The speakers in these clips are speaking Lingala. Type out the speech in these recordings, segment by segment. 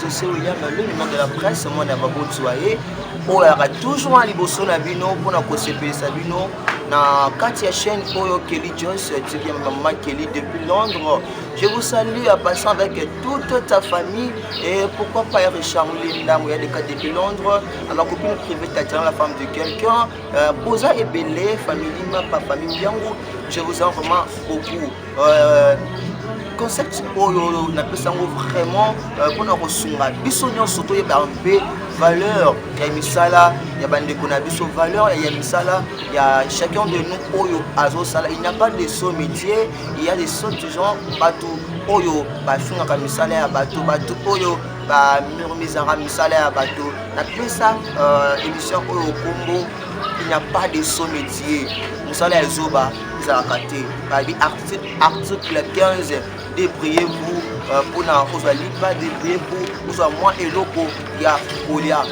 Exaucé William, le numéro de la presse, mwana baboti wa ye oyo ayaka toujours na liboso na bino mpona kosepelisa bino na kati ya chaîne oyo Kelly Joyce TV ya mama Kelly depuis Londres. Je vous salue en passant avec toute ta famille et pourquoi pas Richard Moulinda Mouyadeka depuis Londres, à ma copine privée Tatiana, la femme de quelqu'un, Boza Ebele, famille Lima, pa famille Biangu, je vous aime vraiment beaucoup. Concept oyo napesa yango vraiment mpona kosunga biso nyonso toyeba mpe valeur ya misala ya bandeko na biso, valeur ya misala ya chacun de nous oyo azosala. Il n'y a pas de sot métier, il y a des sots gens, bato oyo bafingaka misala ya bato, bato oyo bamurmisaka misala ya bato. Napesa émission oyo kombo "Il n'y a pas de sot métier", mosala ya zoba ezalaka te. Babi article 15, débrouillez-vous mpona kozwa lipa, débrouillez-vous kozwa mwa eloko ya kolia.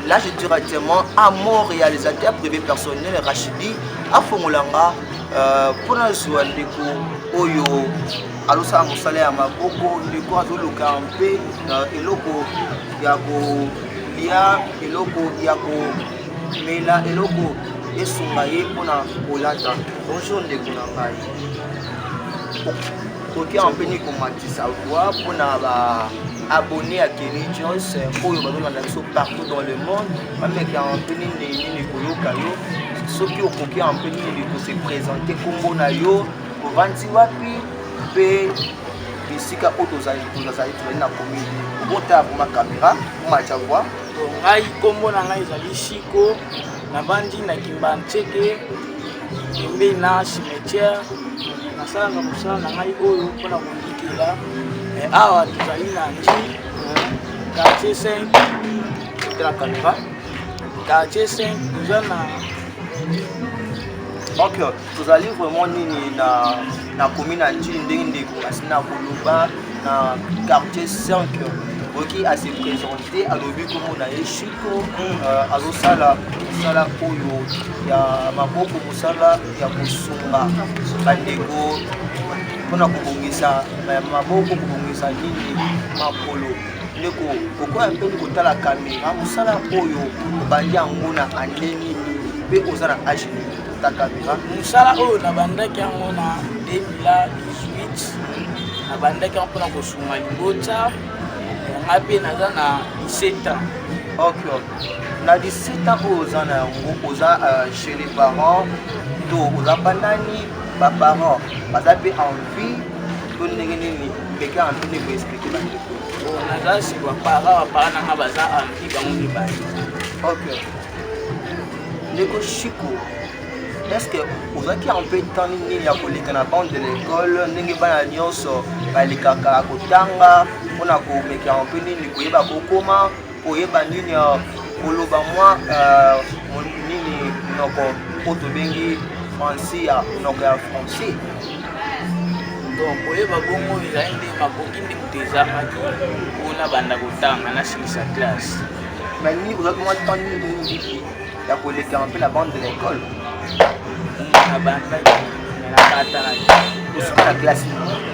Là, je directement à mon réalisateur privé personnel Rachidi afongolanga mpona zwa ndeko oyo azosala mosala ya maboko, ndeko azoluka mpe eloko ya kolia, eloko ya komela, eloko esunga ye mpona kolata. Bonjour ndeko na ngai, koki mpe ni komatisa voix mpona ba abonné ya Kelly Joyce oyo bazolanda biso partout dans le monde, bameka mpe nini nini koyoka yo. Soki okoki mpe nini kose présenter, nkombo na yo, ovandi wapi mpe bisika oyo tozali tozali na commune. Obotala vraiment caméra, omatya voix. Ngai nkombo na ngai ezali Shiko, navandi na Kimbanseke, pembeni na cimetière. Nasalaka mosala na ngai oyo mpona kobikela. Awa tozali na Ndjili, quartier 5. Tala caméra. Quartier 5, toza na Donc tozali vraiment nini na commune ya Ndjili, ndenge ndeko asi na koloba, na quartier 5. Oki ase présenter, alobi kombo na ye Shiko, azosala mosala oyo ya maboko, mosala ya kosunga bandeko mpona kobongisa maboko, kobongisa nini makolo. Ndeko, okoya mpe kotala caméra. Mosala oyo obandi yango na année nini mpe oza na âge nini? Ta caméra. Mosala oyo nabandaki yango na 2018. Nabandaki yango mpona kosunga libota nga mpe naza na 17 ans. Ok, na 17 ans oyo oza na yango, oza chez les parents to oza banani? Baparents baza mpe en vie to ndenge nini? Meka mpe nde koexpliquer bandeko. Naza chez baparents. Baparents nanga baza en vie, bango mibale. Ok, ndeko Shiko, est ce que ozwaki un peu temps nini ya koleka na banc de l'école, ndenge bana nyonso balekaka kotanga, mpona komeka mpe nini koyeba kokoma, koyeba nini koloba mwa nini monoko oyo tobengi français, ya monoko ya français? Donc koyeba bongo ezali nde makoki nde moto ezangaki mpona banda kotanga, nasilisa classe. Mais nini, ozwaki mwa temps nini ya koleka mpe na banc de l'école? Nabandaki, nakatanaki. Osuka na classe?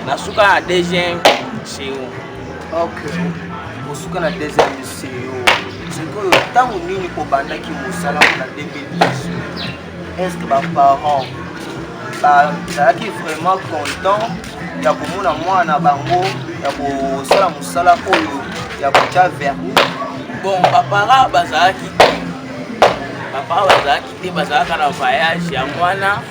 Nasuka na deuxième CO. Ok, osuka na deuxième CO. Sikoyo ntango nini obandaki mosala na 2018, est ce que baparents bazalaki vraiment content ya komona mwana na bango ya kosala mosala oyo ya kotya vernis? Bon, baparents bazalaki te, baparents bazalaki te, bazalaka na voyage. Yango wana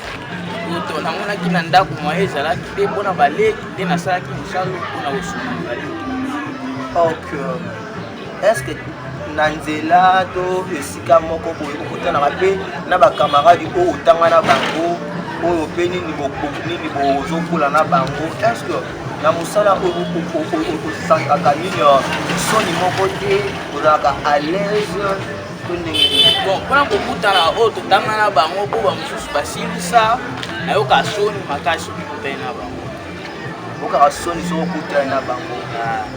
to namonaki na ndako moye ezalaki te mpona baleki te, nasalaki mosala mpona kosunga baleki. Ok, est ce que na nzela to esika moko boye okutanaka mpe na bacamarade oyo otanga na bango, oyo mpe nini nini bozokola na bango? Est ce que na mosala oyo osantaka nini soni moko te, ozalaka à l'aise to ndenge nini? Bon, mpona kokutana oyo totanga na bango, mpo bamosusu basilisa, nayoka soni makasi soki kutani na bango. Okaka soni soki okutani na bango.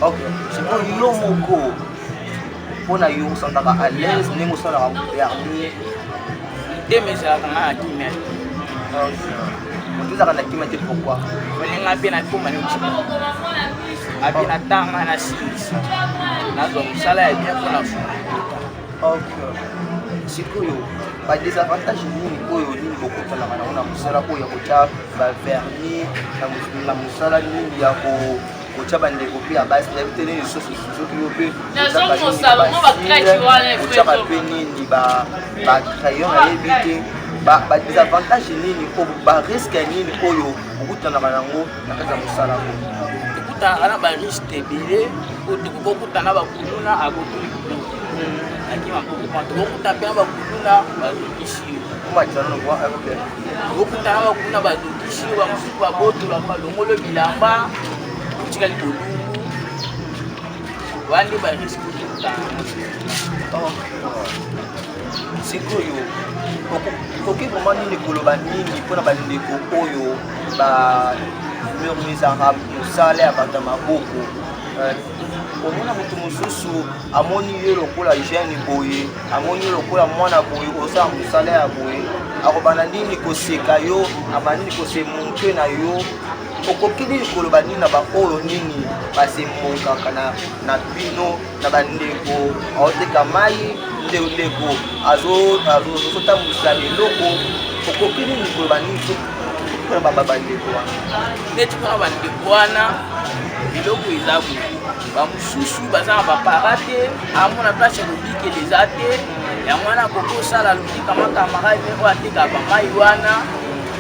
Ok, sikoyo yo moko, mpona yo, osantaka à l'aise ndenge osalaka vernis? Motema ezalaka nga na kimia te. Moto ezalaka na kimia te, pourquoi? Olinga mpe nakoma neti. Ngapi natanga nasilisa, nazwa mosala ya bien mpo nasunga libota. Ok, sikoyo badesavantage nini oyo nini bokutanaka nango na mosala oyo ya kotya bavernis, na mosala nini ya kotya bandeko mpe ya basi? Nayebi te nini lisusu, soki yo mpe otyaka mpe nini bacrayon, nayebi te badesavantage nini, barisque nini oyo okutanaka yango na kati ya mosala oyo. Tokutanaka na barisque ebele oyo tokoki kokutana na bakuluna akotuli biloko akima mpokoma, tokokuta mpe na bakuluna bazokisi yo, tokokutana na bakuluna bazokisi yo, bamosusu babotolaka, balongolo bilamba, otikali bolumbu. Wana nde barisque tokutana. Sikoyo okoki vraiment nini koloba nini mpona bandeko oyo bamurmisaka mosala ya bato ya maboko? Omona moto mosusu amoni yo lokola jeune boye, amoni yo lokola mwana boye, osala mosala ya boye, akobanda nini koseka yo, abanda nini kosemoke na yo. Okoki nini koloba nini na baoyo nini basemokaka na bino, na bandeko aoteka mai, ndeko azotambwisa eloko? Okoki nini koloba nini mpona bandeko wana? Neti mpona bandeko wana, biloko eza boye, bamosusu baza na bapara te, amona place ya kobikela eza te. Yango wana akoki osala, aluki kama camarade oyo atekaka bamai wana,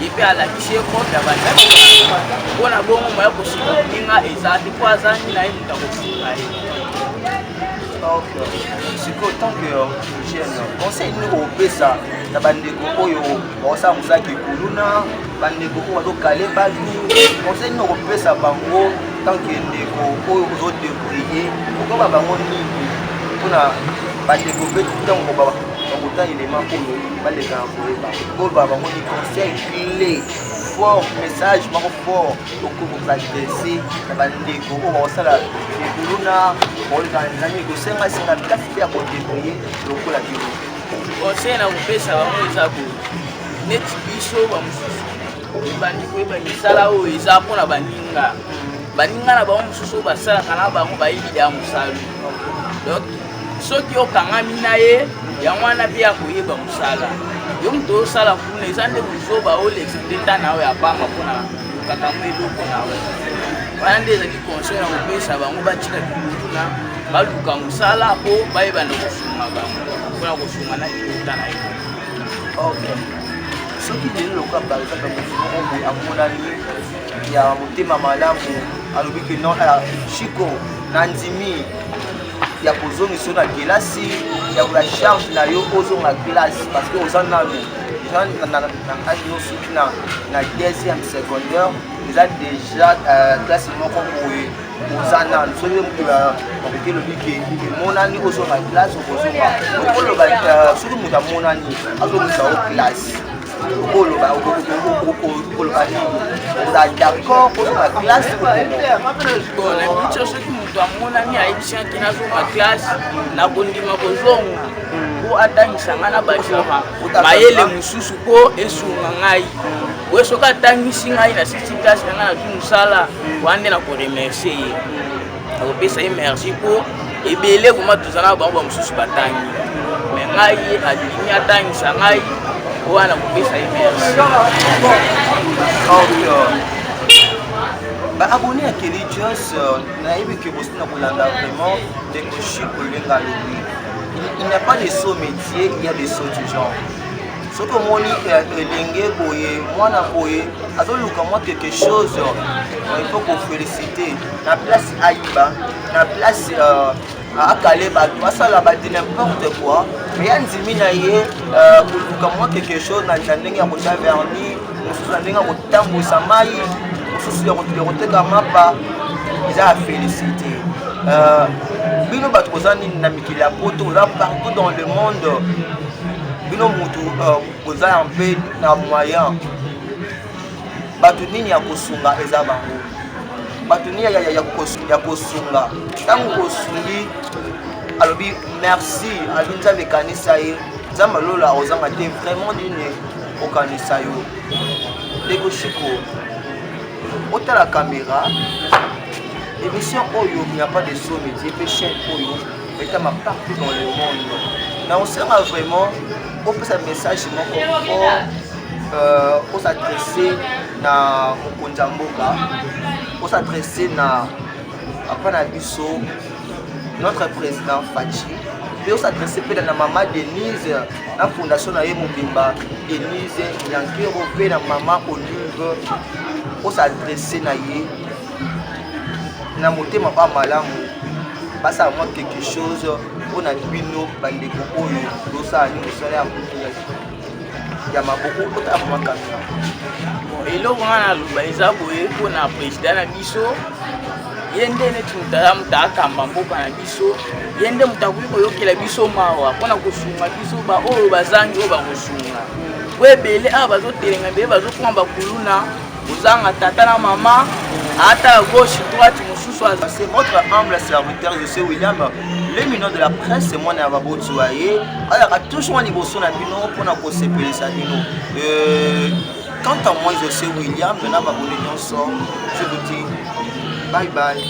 ye mpe alakisi ye kope ya bandako. Mpona bongo moya kosika moninga eza te, mpo azangi na ye moto akosunga ye. Ok, sikoyo tant que jeune, conseil nini okopesa na bandeko oyo bakosala mosala kikuluna, bandeko oyo bazokale bato? Conseil nini okopesa bango tant que ndeko oyo ozodébrouiller? Okoba bango nini mpona bandeko mpe ntango bakota elema oyo baleka na koyeba? Koloba bango ni conseil clé fort, message moko fort okoadresser na bandeko oyo bakosala ekuluna, bakoleka nzambe kosengasenga kasi mpe ya kodébrouiller lokola bino? Conseil na kopesa bango eza boye: neti biso bamosusu ebandi koyeba misala oyo eza mpona baninga, baninga na bango mosusu oyo basalaka na bango bayebi ya mosala. Donc soki okangami na ye, yango wana mpe ya koyeba mosala. Yo moto osala kuna, eza nde bozoba, olekisa nde ntan na oyo ya pamba mpona kaka mo eloko na yo wana. Nde ezali conseil na kopesa bango, batika kikuluna, baluka mosala mpo bayebana kosunga bango, mpona kosunga na libota na ye. Ok, soki lelo lokola par exemple motu moko boye amonani ya motema malamu, alobi ke non, Chiko, nandimi ya kozongisa yo na kelasi, ya kola charge na yo ozonga classe, parce que oza nanu déjà na âge no, soki na deuxième secondaire eza déjà classe moko boye, oza nanu. Soki okoki elobi ke emonani ozonga classe, okozonga. Okoloba soki moto amonani azongisa yo classe, okoloba nini? Oza d'accord ozonga classe? Bon, na biso soki moto amonani ayebisi anki nazonga classe, nakondima kozonga mpo atangisa ngai na bakisaka mayele mosusu mpo esunga ngai. Oyo soki atangisi ngai na sisi classe na ngai, nazwi mosala wana, nde nakoremercier ye, nakopesa ye merci, mpo ebele koma toza na bango bamosusu batangi, mais ngai ye alimi atangisa ngai wana, kopesa ye merci. Baabonnés ya Kelly Jos, nayebi ke bosi na kolanda vraiment ndeko Chiko Lenga alobi: il n'y a pas de sot métier, il y a des sots du genre. Soki omoni elenge boye, mwana boye azoluka mwa quelque chose, il faut koféliciter na place ayiba, na place akale bato, asala bato n'importe quoi. Mais ya ndimi na ye koluka mwa quelque chose na ndenge ya kotya vernis, mosusu na ndenge ya kotambwisa mai, mosusu ya koteka mapa, eza ya félicité. Bino bato boza nini na mikili ya poto, boza partout dans le monde, bino mutu boza mpe na moyen, bato nini ya kosunga eza bango, bato nini ya kosunga. Ntango osungi, alobi merci, alobi Nzambe ekanisa ye, Nzambe alola ozanga te vraiment nini okanisa yo. Ndeko Chiko, otala caméra. Émission oyo, il n'y a pas de sot métier, mpe chaîne oyo etama partout dans le monde. Na osenga vraiment opesa message moko fort, os'adresse na mokonzi ya mboka, os'adresse na papa na biso, notre président Fatshi, mpe os'adresse mpe na mama Denise na fondation na ye mobimba, Denise Nyankero, mpe na mama Olive. Os'adresse na ye na motema oyo malamu, basala mwa quelque chose mpona bino bandeko oyo tosala ni mosala ya maboko. Otala vraiment caméra. Eloko nga naloba eza boye mpona président na biso. Ye nde neti moto aza moto akamba mboka na biso. Ye nde moto akoki koyokela biso mawa mpona kosunga biso baoyo bazangi, oyo bakosunga po ebele awa bazotelenga, ebele bazokoma bakuluna, kozanga tata na mama, ata gauche, droite mosusu. C'est votre humble serviteur, je suis William, le mignon de la presse, mwana ya baboti wa ye ayaka toujours liboso na bino mpona kosepelisa bino. Quant à moi, je suis William, na babone nyonso, je vous dis bye bye.